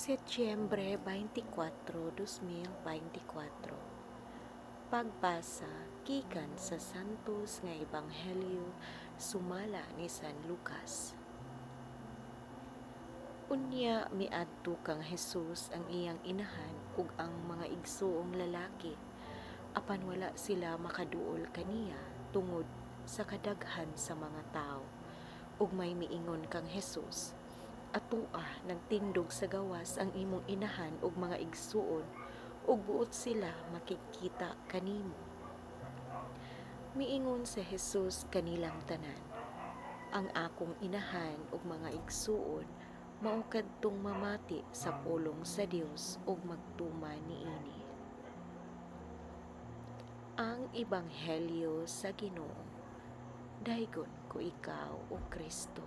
Setyembre 24, 2024. Pagbasa gikan sa Santos nga Ebanghelyo sumala ni San Lucas. Unya miadto kang Jesus, ang iyang inahan ug ang mga igsuong lalaki, apan wala sila makaduol kaniya tungod sa kadaghan sa mga tawo. Ug may miingon kang Jesus, "Atoa, nagtindog sa gawas ang imong inahan ug mga igsuon ug buot sila makigkita kanimo." Miingon si Jesus kanilang tanan, "Ang akong inahan ug mga igsuon mao kadtong mamati sa pulong sa Dios ug magtuman niini." Ang Ebanghelyo sa Ginoo. Daygon ko ikaw, o Kristo.